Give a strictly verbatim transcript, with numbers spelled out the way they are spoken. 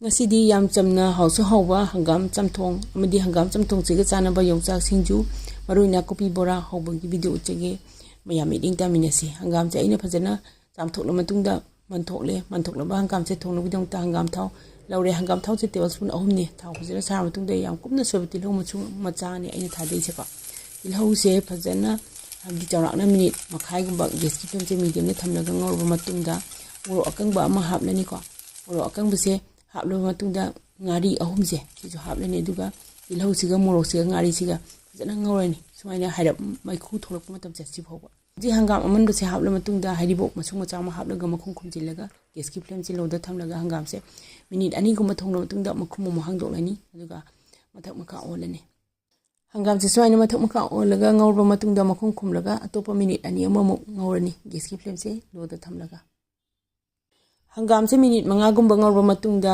ꯉꯁꯤꯗꯤ ꯌꯥꯝ ꯆꯝꯅ ꯍꯥꯎꯁꯨ ꯍꯥꯎꯕ ꯍꯪꯒꯥꯝ ꯆꯝꯊꯣꯡ ꯑꯃꯗꯤ ꯍꯪꯒꯥꯝ ꯆꯝꯊꯣꯡꯁꯤꯒ ꯆꯥꯅꯕ ꯌꯣꯡꯆꯥꯛ ꯁꯤꯡꯖꯨ, ꯃꯔꯨ ꯑꯣꯏꯅ ꯀꯣꯕꯤ ꯕꯣꯔꯥ ꯍꯧꯕꯒꯤ ꯚꯤꯗꯤꯑꯣ ꯎꯠꯆꯒꯦ꯫ ꯃꯌꯥꯝ ꯃꯤꯠꯌꯦꯡ ꯇꯥꯃꯤꯟꯅꯁꯤ꯫ ꯍꯪꯒꯥꯝꯁꯦ ꯑꯩꯅ ꯐꯖꯅ ꯆꯥꯝꯊꯣꯛꯂ ꯃꯇꯨꯡꯗ ꯃꯟꯊꯣꯛꯂꯦ꯫ ꯃꯟꯊꯣꯛꯂꯕ ꯍꯪꯒꯥꯝꯁꯦ ꯊꯣꯡꯅꯕꯒꯤꯗꯃꯛꯇ ꯍꯪꯒꯥꯝ ꯊꯥꯎ ꯂꯧꯔꯦ꯫ ꯍꯪꯒꯥꯝ ꯊꯥꯎꯁꯦ ꯇꯦꯕꯜ ꯁ꯭ꯄꯨꯟ ꯑꯍꯨꯝꯅꯦ꯫ ꯊꯥꯎ ꯐꯖꯅ ꯁꯥꯔ ꯃꯇꯨꯡꯗ ꯌꯥꯝ ꯀꯨꯞꯅ ꯁꯣꯏꯕ ꯇꯤꯜꯍꯧ ꯃꯆꯨ ꯃꯆꯥꯅꯦ ꯑꯩꯅ ꯊꯥꯗꯩꯁꯦꯀꯣ꯫ ꯇꯤꯜꯍꯧꯁꯦ ꯐꯖꯅ, ꯍꯥꯏꯕꯗꯤ ꯆꯥꯎꯔꯥꯛꯅ ꯃꯤꯅꯤꯠ ꯃꯈꯥꯏꯒꯨꯝꯕ ꯒꯦꯁꯀꯤ ꯐ꯭ꯂꯦꯝꯁꯦ ꯃꯤꯗꯤꯌꯝꯗ ꯊꯝꯂꯒ ꯉꯧꯔꯕ ꯃꯇꯨꯡꯗ ꯃꯣꯔꯣꯛ ꯑꯀꯪꯕ ꯑꯃ ꯍꯥꯞꯂꯅꯤꯀꯣ꯫ ꯃꯣꯔꯣꯛ ꯑꯀꯪꯕꯁꯦ ꯍꯥꯞꯂꯕ ꯃꯇꯨꯡꯗ ꯉꯥꯔꯤ ꯑꯍꯨꯝꯁꯦ ꯁꯤꯁꯨ ꯍꯥꯞꯂꯅꯤ꯫ ꯑꯗꯨꯒ ꯇꯤꯜꯍꯧꯁꯤꯒ ꯃꯣꯔꯣꯛꯁꯤꯒ ꯉꯥꯔꯤꯁꯤꯒ ꯐꯖꯅ ꯉꯧꯔꯅꯤ꯫ ꯁꯨꯃꯥꯏꯅ ꯍꯥꯏꯔꯞ ꯃꯩꯈꯨ ꯊꯣꯛꯂꯛꯄ ꯃꯇꯝꯁꯦ ꯁꯤꯐꯥꯎꯕ꯫ ꯍꯧꯖꯤꯛ ꯍꯪꯒꯥꯝ ꯑꯃꯟꯕꯁꯦ ꯍꯥꯞꯂ ꯃꯇꯨꯡꯗ ꯍꯔꯤꯕꯣꯞ ꯃꯁꯨꯡ ꯃꯆꯥ ꯑꯃ ꯍꯥꯞꯂꯒ ꯃꯈꯨꯝ ꯈꯨꯝꯖꯤꯜꯂꯒ ꯒꯦꯁꯀꯤ ꯐ꯭ꯂꯦꯝꯁꯦ ꯂꯣꯗ ꯊꯝꯂꯒ ꯍꯪꯒꯥꯝꯁꯦ ꯃꯤꯅꯤꯠ ꯑꯅꯤꯒꯨꯝꯕ ꯊꯣꯡꯂ ꯃꯇꯨꯡꯗ ꯃꯈꯨꯝ ꯑꯃꯨꯛ ꯍꯥꯡꯗꯣꯛꯂꯅꯤ꯫ ꯑꯗꯨꯒ ꯃꯊꯛ ꯃꯈꯥ ꯑꯣꯜꯂꯅꯤ꯫ ꯍꯪꯒꯥꯝꯁꯦ ꯁꯨꯃꯥꯏꯅ ꯃꯊꯛ ꯃꯈꯥ ꯑꯣꯜꯂꯒ ꯉꯧꯔꯕ ꯃꯇꯨꯡꯗ ꯃꯈꯨꯝ ꯈꯨꯝꯂꯒ ꯑꯇꯣꯞꯄ ꯃꯤꯅꯤꯠ ꯑꯅꯤ ꯑꯃꯃꯨꯛ ꯉꯧꯔꯅꯤ ꯒꯦꯁꯀꯤ ꯐ꯭ꯂꯦꯝꯁꯦ ꯂꯣꯗ ꯊꯝꯂꯒ꯫ ꯍꯪꯒꯥꯝꯁꯦ ꯃꯤꯅꯤꯠ ꯃꯉꯥꯒꯨꯝꯕ ꯉꯧꯔꯕ ꯃꯇꯨꯡꯗ